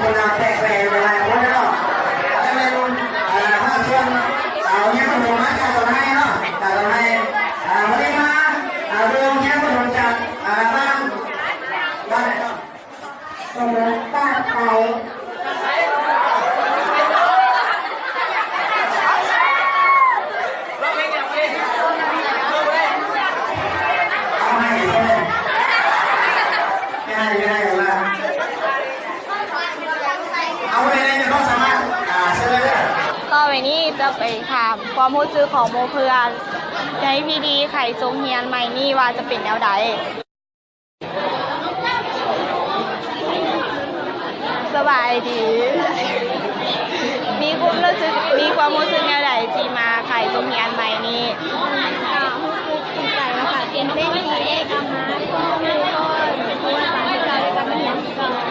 ຄົນລາວແຕກແປນຫຼາຍຄົນເນາະ. ແລ້ວແມ່ນ ອ່າ ພາກສ່ວນ ອ່າ ໂຮງຮຽນປະຖົມມາຈາກຕອນໃຫ້ເນາະ ຈາກຕອນໃຫ້ ອ່າ ວັນນີ້ມາ ອ່າ ເບິ່ງໂຮງຮຽນປະຖົມຈາກ ອ່າ ບ້ານ ບ້ານ ເອີ ປາກໄຊ. ຕໍ່ໄປນີ້ຈະໄປຖາມຄວາມຮູ້ສຶກຂອງໝູ່ເພື່ອນ ໃນພິທີໄຂສົງຮຽນໃໝ່ນີ້ວ່າຈະເປັນແນວໃດ? ສະບາຍດີ. ມີຄວາມຮູ້ສຶກ ມີຄວາມຮູ້ສຶກແນວໃດທີ່ມາໄຂສົງຮຽນໃໝ່ນີ້? ກະຮູ້ສຶກດີໃຈ ແລ້ວກະຕື່ນເຕັ້ນທີ່ໄດ້ກັບມາພໍ້ໝູ່ກ່ອນ ເພາະວ່າຕອນທີ່ເຮົາໄດ້ກັບມາຮຽນອີກ. ກ່ອນ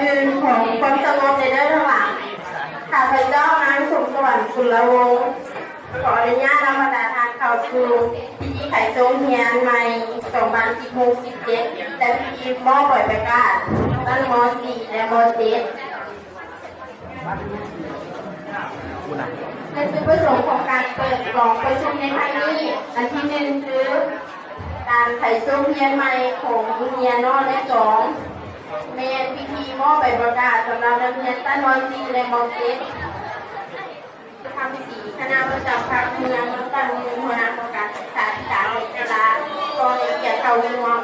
ອື່ນ ຂໍຄວາມສະຫງົບແດ່ເດີທັງຫຼາຍ. ຂ້າພະເຈົ້າ ນາງ ສົມສະຫວັນ ກຸນລະວົງ ຂໍອະນຸຍາດນຳບັນດາທ່ານເຂົ້າສູ່ພິທີໄຂສົງຮຽນໃໝ່ ສອງພັນສິບຫົກ ສິບເຈັດ ແລະ ພິທີມອບໃບປະກາດຊັ້ນ ມໍສີ່ ແລະ ມໍເຈັດ. ແລະ ຈຸດປະສົງຂອງການເປີດກອງປະຊຸມໃນຄັ້ງນີ້ ອັນທີໜຶ່ງ ຄື ການໄຂສົງຮຽນໃໝ່ຂອງໂຮງຮຽນເນາະ ແລະ ສອງ ແມ່ນພິທີມອບໃບປະກາດສຳລັບນັກຮຽນຊັ້ນ ມໍສີ່ ແລະ ມໍເຈັດ. ຄຳສີ ຄະນະປະຈຳພັກເມືອງ ນຳຕັ້ງຢູ່ ຫົວໜ້າຫ້ອງການສຶກສາທິການ ແລະ ກິລາ ກໍໃຫ້ກຽດເຂົ້າຮ່ວມ.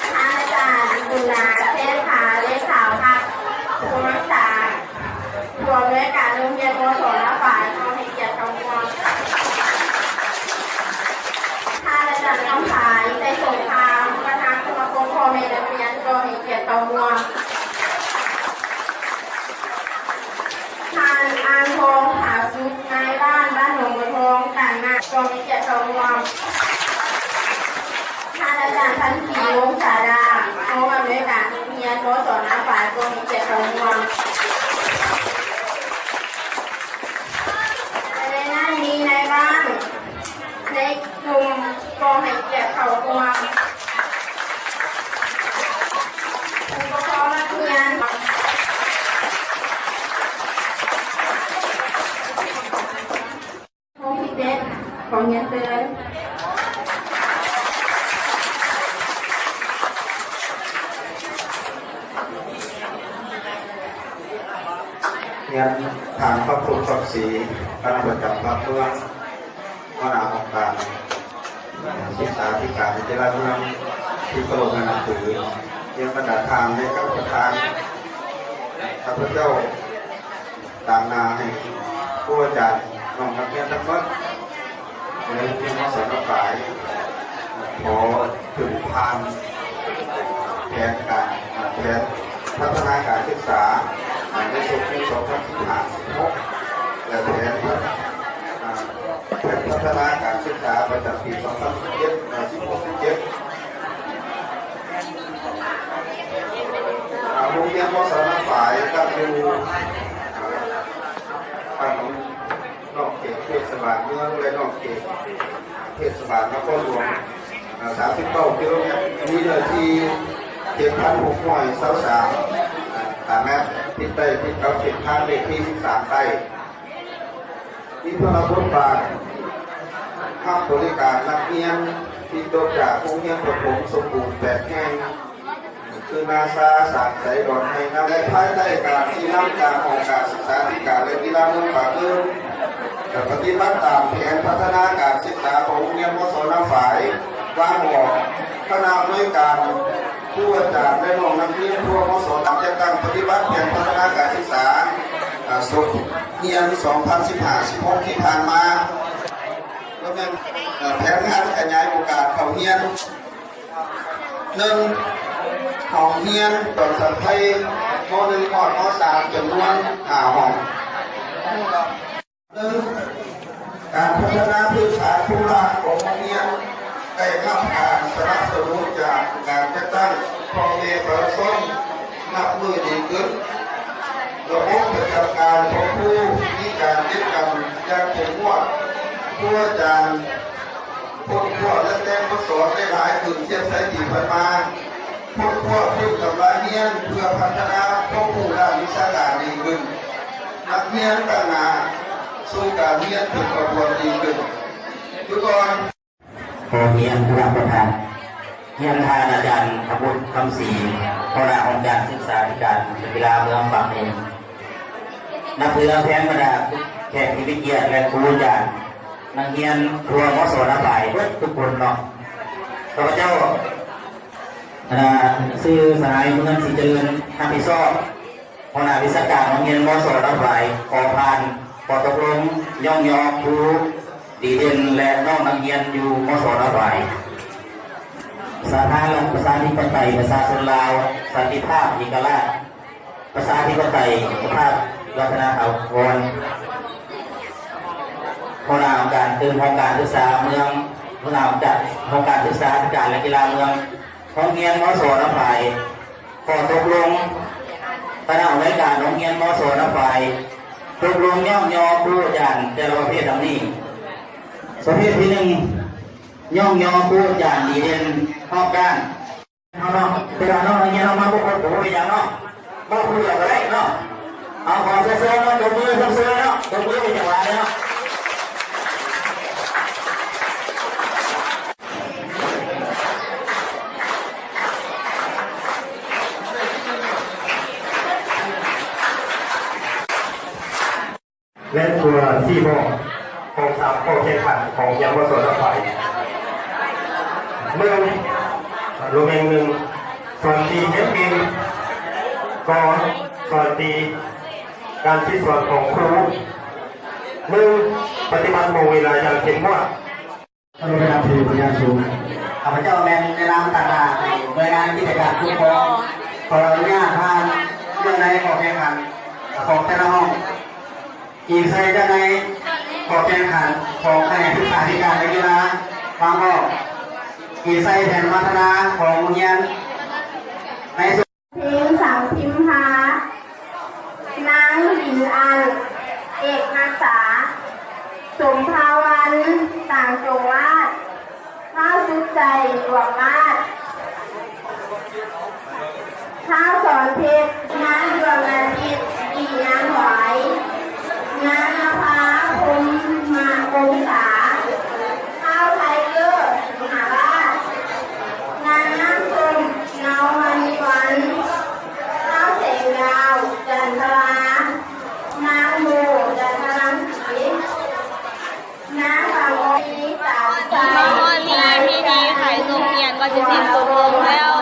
ທ່ານອາຈານ ບຸນນາ ແຊນພາ ເລຂາພັກ ຜູ້ຮັກສາ ຜູ້ອຳນວຍການໂຮງຮຽນ ມສ ນາຝາຍ ກໍໃຫ້ກຽດເຂົ້າຮ່ວມ. ທ່ານອາຈານຄຳພາຍ ໄຊສົງຄາມ ປະທານສະມາຄົມພໍ່ແມ່ນັກຮຽນ ກໍໃຫ້ກຽດເຂົ້າຮ່ວມ. ທ່ານ ອ່າງທອງ ຜາສຸກ ນາຍບ້ານ ບ້ານໜອງບົວທອງ ຕາງນາ ກໍໃຫ້ກຽດເຂົ້າຮ່ວມ. ທ່ານອາຈານ ພັນສີ ວົງສາດາ ຮອງອຳນວຍການໂຮງຮຽນ ມສ ນາຝາຍ ກໍໃຫ້ກຽດເຂົ້າຮ່ວມ. ແລະ ໃນນັ້ນມີນາຍບ້ານ ໃນກຸ່ມກໍໃຫ້ກຽດເຂົ້າຮ່ວມ. ຜູ້ປົກຄອງນັກຮຽນ ຫ້ອງສິບເຈັດ ຂໍຮຽນເຊີນ. ຮຽນຖາມພະຄູ ຄຳສີ ຄະນະປະຈຳພັກເມືອງ ຫົວໜ້າຫ້ອງການສຶກສາທິການ ແລະ ກິລາເມືອງ ທີ່ເຄົາລົບນັບຖື, ຮຽນບັນດາທ່ານ ແລະ ເຈົ້າປະທານ, ຂ້າພະເຈົ້າຕາງໜ້າໃຫ້ຄູອາຈານ ນ້ອງນັກຮຽນທັງໝົດ ໃນໂຮງຮຽນ ມສ ນາຝາຍ ຂໍຂຶ້ນຜ່ານ ແຜນການ ແຜນພັດທະນາການສຶກສາໃນສົກປີສອງພັນສິບຫ້າ ສິບຫົກ ແລະ ແຜນພັດ ແຜນພັດທະນາການສຶກສາປະຈຳປີສອງພັນສິບເຈັດ ສິບຫົກ ສິບເຈັດ. ໂຮງຮຽນ ມສ ນາຝາຍ ຕັ້ງຢູ່ທາງນອກເຂດເທດສະບານເມືອງ ແລະ ນອກເຂດເທດສະບານນະຄອນຫຼວງ ສາມສິບເກົ້າ ກິໂລແມັດ, ມີເນື້ອທີ່ ເຈັດພັນຫົກຮ້ອຍຊາວສາມ ຕາແມັດ, ຕິດໄດ້ຕິດກັບເສັ້ນທາງເລກທີ ສິບສາມ ໃຕ້. ມີພາລະບົດບາດຮັບບໍລິການນັກຮຽນທີ່ຈົບຈາກໂຮງຮຽນປະຖົມສົມບູນ ແປດ ແຫ່ງ ຄື ນາຊາ, ສານໄຊ, ດອນໄຮ, ນາແລະ ພາຍໃຕ້ການຊີ້ນຳຈາກຫ້ອງການສຶກສາທິການ ແລະ ກິລາເມືອງປາກເກີມ ແລະ ປະຕິບັດຕາມແຜນພັດທະນາການສຶກສາຂອງໂຮງຮຽນ ມສ ນາຝາຍ ວາງອອກ. ຄະນະອຳນວຍການ, ຄູອາຈານ ແລະ ນ້ອງນັກຮຽນທົ່ວ ມສ ຕາມຈັດຕັ້ງປະຕິບັດແຜນພັດທະນາການສຶກສາ ອາ ສົກຮຽນ ສອງພັນສິບຫ້າ ສິບຫົກ ທີ່ຜ່ານມາ ແລະ ແມ່ນ ເອີ ແຜນງານຂະຫຍາຍໂອກາດເຂົ້າຮຽນ. ໜຶ່ງ ຫ້ອງຮຽນຕອນສັນໄພ ມໍໜຶ່ງ ຮອດ ມໍສາມ ຈຳນວນ ຫ້າ ຫ້ອງ. ໜຶ່ງ ການພັດທະນາພື້ນຖານໂຄງລ່າງຂອງໂຮງຮຽນ ໄດ້ຮັບການສະໜັບສະໜູນຈາກການຈັດຕັ້ງພໍ່ແມ່ປະຊາຊົນ ນັບມື້ດີຂຶ້ນ. ລະບົບປະຈຳການຂອງຄູມີການເກັບກຳຢ່າງເຂັ້ມງວດ. ຄູອາຈານ ຄົ້ນຄວ້າ ແລະ ແຕ່ງບົດສອນໄດ້ຫຼາຍຂຶ້ນທຽບໃສ່ປີຜ່ານມາ. ຄົ້ນຄວ້າຟື້ນຕຳລາຮຽນເພື່ອພັດທະນາຄວາມຮູ້ດ້ານວິຊາການດີຂຶ້ນ. ນັກຮຽນຕັ້ງໜ້າສູ່ການຮຽນເປັນຂະບວນດີຂຶ້ນ. ຈຸດອ່ອນ. ຂໍຮຽນຄະນະປະທານ, ຮຽນທ່ານອາຈານ ອະບຸດ ຄຳສີ, ຫົວໜ້າຫ້ອງການສຶກສາທິການ ແລະ ກິລາເມືອງປາກເມ. ນັບຖືນຳແພງບັນດາແຂກທີ່ມີກຽດ ແລະ ຄູອາຈານ, ນັກຮຽນທົ່ວ ມສ ນາຝາຍ ເບິດທຸກຄົນເນາະ. ຂ້າພະເຈົ້າ ອາ ຊື່ສະຫາຍ ເມືອງສີຈະເລີນ ຮັບຜິດຊອບ ຫົວໜ້າວິຊາການໂຮງຮຽນ ມສ ນາຝາຍ ຂໍຜ່ານຂໍ້ຕົກລົງຍ້ອງຍໍຄູດີເດັ່ນ ແລະ ນ້ອງນັກຮຽນຢູ່ ມສ ນາຝາຍ. ສາທາລະນະລັດ ປະຊາທິປະໄຕ ປະຊາຊົນລາວ ສັນຕິພາບ ເອກະລາດ ປະຊາທິປະໄຕ ເອກະພາບ ວັດທະນະຖາວອນ ຫົວໜ້າຫ້ອງການ ຕື່ມຫ້ອງການສຶກສາເມືອງ, ຫົວໜ້າຫ້ອງການ ຫ້ອງການສຶກສາທິການ ແລະ ກິລາເມືອງ, ໂຮງຮຽນ ມສ ນາຝາຍ ຂໍ້ຕົກລົງ ຄະນະອຳນວຍການໂຮງຮຽນ ມສ ນາຝາຍ ຕົກລົງຍ້ອງຍໍຄູອາຈານແຕ່ລະປະເພດດັ່ງນີ້. ປະເພດທີໜຶ່ງ ຍ້ອງຍໍຄູອາຈານດີເດັ່ນຮອບດ້ານ. ເຮົາເນາະ ເວລານ້ອງນັກຮຽນເຮົາມາບໍ່ຄົບ ບໍ່ເປັນຫຍັງເນາະ ເວົ້າຜູ້ດຽວກໍໄດ້ເນາະ. ເອົາ ຂໍເຊີນເນາະ ຕົບມືຊົມເຊີຍເນາະ ຕົບມືເປັນຈັງຫວະເລີຍເນາະ. ແລະ ຕົວຊີ້ບອກຂອງສາມຂໍ້ແຂ່ງຂັນຂອງຮຽນ ມສ ນາຝາຍ. ໜຶ່ງ ໂລແມງໜຶ່ງ ສອນຕີເຮັດເປັນ. ກ ສອນຕີ ການຄິດສອນຂອງຄູ. ໜຶ່ງ ປະຕິບັດໂມງເວລາຢ່າງເຂັ້ມງວດ. ເຄົາລົບນັບຖືເປັນຢ່າງສູງ. ຂ້າພະເຈົ້າແມ່ນໃນນາມຕາໜ້າໜ່ວຍງານກິດຈະການປົກຄອງ ຂໍອະນຸຍາດຜ່ານເລື່ອງໃນຂໍ້ແຂ່ງຂັນຂອງແຕ່ລະຫ້ອງ, ອີງໃສ່ຈາກໃນຂໍ້ແຂ່ງຂັນຂອງຂະແໜງສຶກສາທິການ ແລະ ກິລາບາງອ້ອ ອີງໃສ່ແຜນພັດທະນາຂອງໂຮງຮຽນໃນ ເພັງ ສັງພິມພາ, ນາງ ລິນອັນ ເອກຮັກສາ, ສົມພາວັນ ຕ່າງຈົງວາດ, ທ້າວສຸກໄຊ ດວງວາດ, ທ້າວສອນເພັດ, ນາງ ດວງອາທິດ ອີນາງຫວາຍ, ນາງ ນະພາ ພົມມະວົງສາ, ທ້າວ ໄທເກີ ສີມະຫາລາດ, ນາງ ນ້ຳສົ້ມ ເງົາມະນີວັນ, ທ້າວ ແສງດາວ ຈັນທະລາ, ນາງ ໂບ ຈັນທະລັງສີ, ນາງ ບາງອໍ ຕາມໃສ. ມາຮອດນີ້ ພິທີຂາຍສົ່ງຮຽນກໍຊິສິ້ນສຸດລົງແລ້ວ.